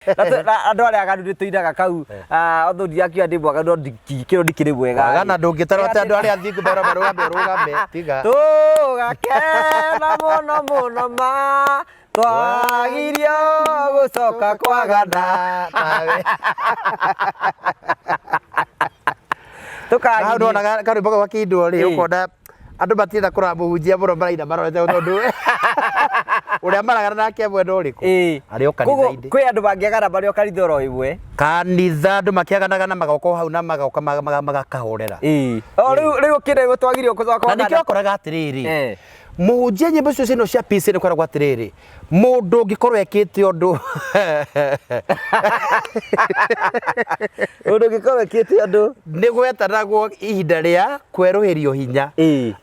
Na andũ arĩa aganu nĩ tũinaga kau, ah, although ndirakiuga ndĩ mwaganu no ndingĩkĩrwo ndikĩrĩ mwega. Wagana ndũngĩtarwo atĩ andũ arĩa athingu merwo marũgame ũrũgame tiga. Tũgakena mũno mũno ma twagirio gũcoka kwagana. Nawe. Tũkagirio. Hau ndonaga karwĩmbo kau gakĩindwo rĩ ũkona andũ matienda kũrora mũhunjia mũno maraina marorete tondũ ũrĩa maragana nake mwena ũrĩkũ arĩ o Koguo kanitha-inĩ. kwĩ andũ mangĩagana marĩ o kanitha oro ĩmwe. Kanitha andũ makĩaganaga na magoka o hau na magoka magakahorera. O rĩu ũkĩrĩ twagirio gũcoka Na nĩkĩo wakoraga atĩrĩrĩ, mũhunjia nyĩmbo icio cino cia peace nĩ koragwo atĩrĩrĩ, mũndũ ũngĩkorwo ekĩte ũndũ Mũndũ ũngĩkorwo ekĩte ũndũ. Nĩ gwetanagwo ihinda rĩa kwerũhĩrio hinya.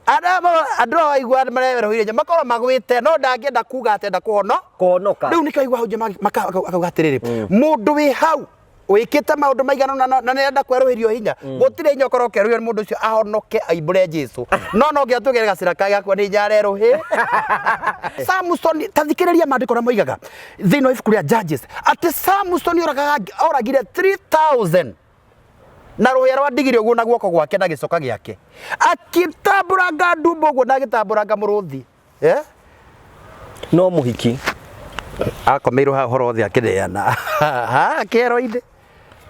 Andũ aya waigua marerũhĩrio hinya makorwo magwĩte no ndangĩenda kuga atĩ enda kũhono. Kũhonoka. Rĩu nĩkĩo waigua ahunjia akauga atĩrĩrĩ, mũndũ wĩ hau wĩkĩte maũndũ maigana ũna na nĩarenda kwerũhĩrio hinya, gũtirĩ hinya ũkorwo ũkerũhio nĩ mũndũ ũcio ahonoke aimbũre Jesu, no no nginya tũgere gacĩra kage gakua nĩ hinya arerũhĩ. Samson, ta thikĩrĩria maandĩko ũrĩa moigaga thĩinĩ wa ibuku rĩa Judges atĩ Samson oragaga oragire 3000 na rũhĩa rwa ndigiri ũguo na guoko gwake na gĩcoka gĩake, akĩtambũranga ndumbo ũguo na agĩtambũranga mũrũthi, eh? No mũhiki. Akomeirwo haha ũhoro wothe akĩneana haha kĩero-inĩ,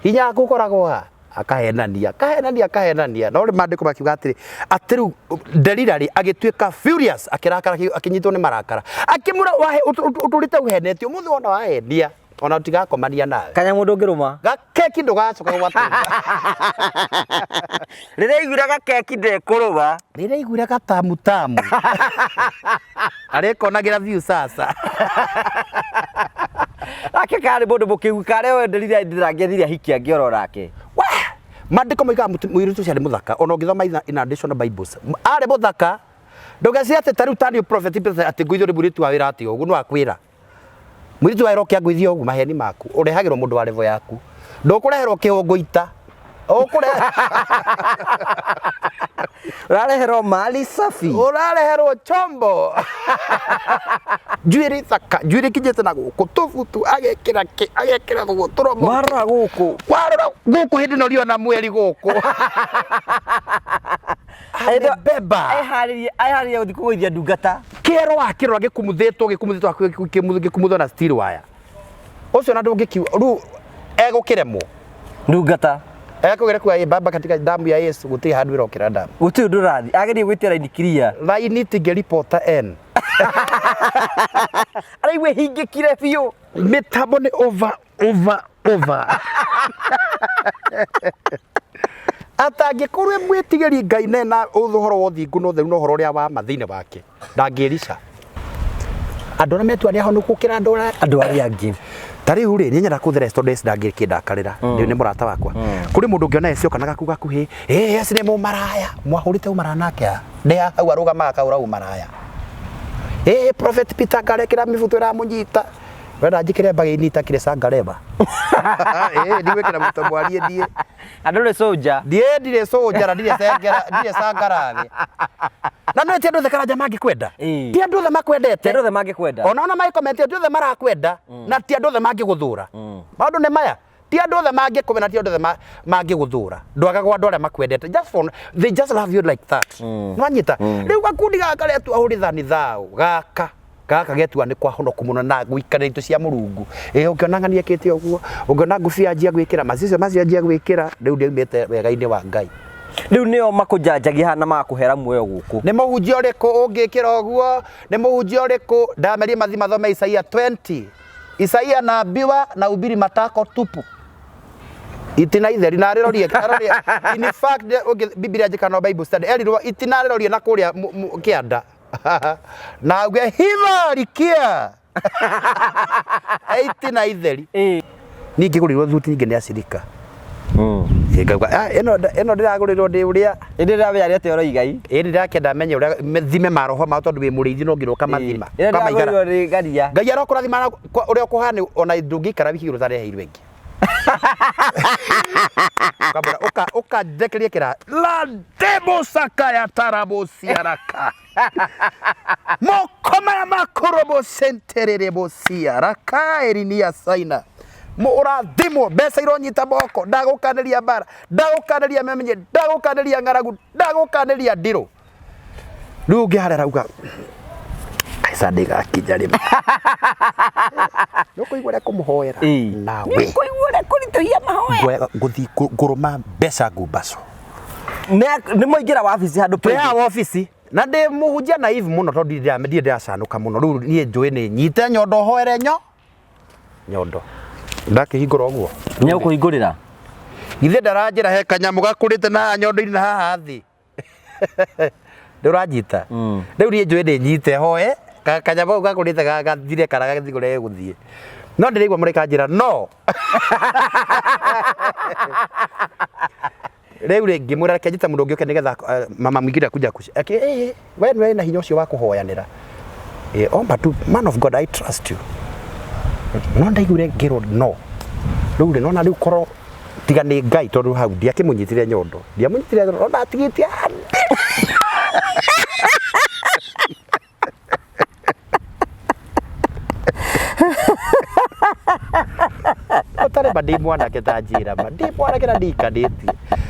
hinya waku ũkoragwo ha? Akahenania, akahenania, akahenania, no rĩ maandĩko makiuga atĩrĩ, atĩ rĩu Delila rĩ agĩtuĩka furious, akĩrakara, akĩnyitwo nĩ marakara, akĩmwĩra ũtũrĩte ũhenetio, ũmũthĩ wona wahenia ona tũtigakomania nawe. Kanyamũ ndũngĩrũma. Gakeki ndũgacoka gwatũnga. Rĩrĩa aiguire gakeki ndekũrũma. Rĩrĩa aiguire gatamu tamu. Arĩkonagĩra view sasa. Nake karĩ mũndũ mũkĩgu karĩa wenderire ndĩrangĩathire ahiki angĩ oro nake. Wah! Maandĩko moigaga mũirĩtu ũcio arĩ mũthaka ona ũngĩthoma in additional Bibles. Arĩ mũthaka. Ndũgecirie atĩ ta rĩu ta niĩ prophet atĩ ngũithio nĩ mũirĩtu wa wĩra atĩ ũguo no akwĩra. Mũirĩtu wa wĩra ũke angũithie ũguo maheni maku. Ũrehagĩrwo mũndũ wa level yaku. Ndũkũreherwo kĩhũngũ ita. Ũkũre Ũrareherwo mali safi. Ũrareherwo chombo. Njuĩrĩ thaka, njuĩrĩ ĩkinyĩte na gũkũ, tũbutu, agekĩra kĩ, agekĩra gũkũ, tũromo. Warora gũkũ. Warora gũkũ hĩndĩ ĩno riũa na mweri gũkũ. Amebeba. Eharĩrie eharĩrie gũthiĩ kũgũithia ndungata. Kĩero wakĩrora gĩkumuthĩtwo gĩkumuthĩtwo hakuhĩ gĩkumuthwo na steel wire. Ũcio na ndũngĩkiuga rĩu egũkĩremwo. Ndungata. Ekũgera kuga ĩ baba katika damu ya Yesu gũtirĩ handũ ĩrokĩra damu. Gũtirĩ ũndũ ũrathiĩ. Agerie gwĩtia raini clear. Raini tingĩripota N. Araigua ĩhingĩkire biũ. Mĩtambo nĩ over over over. Atangĩkorwo e mwĩtigĩri Ngai na ena ũhoro wa ũthingu na ũtheru na ũhoro ũrĩa wa ma thĩinĩ wake, ndangĩrica. Andũ arĩa metua nĩ ahonoku gũkĩra andũ arĩa Andũ arĩa angĩ. Ta rĩu rĩ, niĩ nyenda kũthera tondũ Esi ndangĩkĩndakarĩra, nĩ mũrata wakwa. Kũrĩ mũndũ ũngĩona Esi oka na gakuo gakuhĩ, ĩ Esi nĩ mũmaraya, mwahũrĩte ũmaraya nake ha? Nĩ ha hau arũgamaga akahũra ũmaraya? Ĩ Prophet Peter ngarekĩra mĩbuto ĩramũnyita. Wenda njĩkĩre mbagĩini itakĩrĩ cangareba? Ĩ ndigwĩkĩra mũto mwarie ndiĩ. Na ndũrĩ cũnja. Ndiĩ ndirĩ cũnja na ndirĩ cengera, ndirĩ cangarathĩ. Na nĩ ti andũ othe Karanja mangĩkwenda. Ĩĩ. Ti andũ othe makwendete. Ti andũ othe mangĩkwenda. Ona ona magĩkomenti ti othe marakwenda na ti andũ othe mangĩgũthũra. Maũndũ nĩ maya. Ti andũ othe mangĩkũmena, ti andũ othe mangĩgũthũra. Ndwagagwo andũ arĩa makwendete. Just for, they just love you like that. Nĩwanyita? Rĩu gakundi gaka karetua ũrĩthani thao gaka. Gaka getua nĩ kwa honoku mũno na gũikarĩra itĩ cia Mũrungu. Ĩ ũngĩona ng'ania ekĩte ũguo, ũngĩona ngũbia anjia gwĩkĩra, macicio macio anjia gwĩkĩra, rĩu nĩaumĩte wega-inĩ wa Ngai. Rĩu nĩo makũnjanjagia haha na magakũhera muoyo gũkũ. Nĩ mũhunjia ũrĩkũ ũngĩkĩra ũguo? Nĩ mũhunjia ũrĩkũ? Ndamerie mathiĩ mathome Isaia 20. Isaia anaambiwa na ubiri matako tupu. Itina itheri na arĩrorie, arorie. In fact, Bibilia njĩka no Bible study, erirwo itina arĩrorie na kũrĩa kĩanda. Na auge hivarikia itina itheri. Niĩ ngĩgũrĩrwo thuti nyingĩ nĩ acirika. Ngauga, "Ah, ĩno ndĩragũrĩrwo ndĩ ũrĩa." Ĩndĩ ndĩramenya atĩ ũroiga i. Ĩĩ ndĩrakĩenda menye ũrĩa thime maroho mao tondũ wĩ mũrĩithi no nginya ũkamathima. Ĩno Ũkamaigana. ndĩragũrĩrwo nĩ ngaria. Ngai arokũrathima na ũrĩa ũkũhana ona ndũngĩikara wiki igĩrĩ ũtareheirwo ĩngĩ. Ũkamwĩra, "Ũka ũka njekerie kĩra landebo sakaya tarabo siaraka moko maya makũrũbo sentererebo siaraka erinia saina." Ũrathimwo, mbeca ironyita moko, ndagũkanĩria mbara, ndagũkanĩria memenye, ndagũkanĩria ng'aragu, ndagũkanĩria ndirũ. Rĩu ũngĩ harĩa arauga kaica ndĩgakinya rĩ. Nĩũkũigua ũrĩa kũmũhoera nawe. Nĩũkũigua ũrĩa kũritũhia mahoya. Ngũthiĩ ngũrũma mbeca ngumbaco. Nĩ mwaingĩra wabici handũ Twĩ haha wabici na ndĩ mũhunjia naive mũno tondũ ndirĩ ndĩracanũka mũno. Rĩu niĩ njũĩ nĩ nyite nyondo hoere nyondo. Ndakĩhingũra ũguo. Nĩ ũkũhingũrĩra. Githĩ ndaranjĩra he kanyamũ gakũrĩte na haha nyondo-inĩ na haha thĩ. Nĩ ũranjita? Rĩu niĩ njũĩ nĩ nyite hoe kanyamũ kau gakũrĩte gathire kana gathiĩ kũrĩa gegũthiĩ. No ndĩraigua mũraika anjĩra no. Rĩu rĩ ngĩmwĩra reke njĩte mũndũ ũngĩ oke nĩgetha mama mwingine akuja we nĩwe wĩna hinya ũcio wa kũhoyanĩra. Omba tu, man of God, I trust you. No ndaiguire ngĩrwo no. Rĩu rĩ nona rĩu korwo tiga nĩ Ngai tondũ hau ndiakĩmũnyitire nyondo. Ndiamũnyitire nyondo, no ndatigĩtie ũtarĩ ma ndĩ mwanake ta njĩra ma ndĩ mwanake na ndiikanĩtie.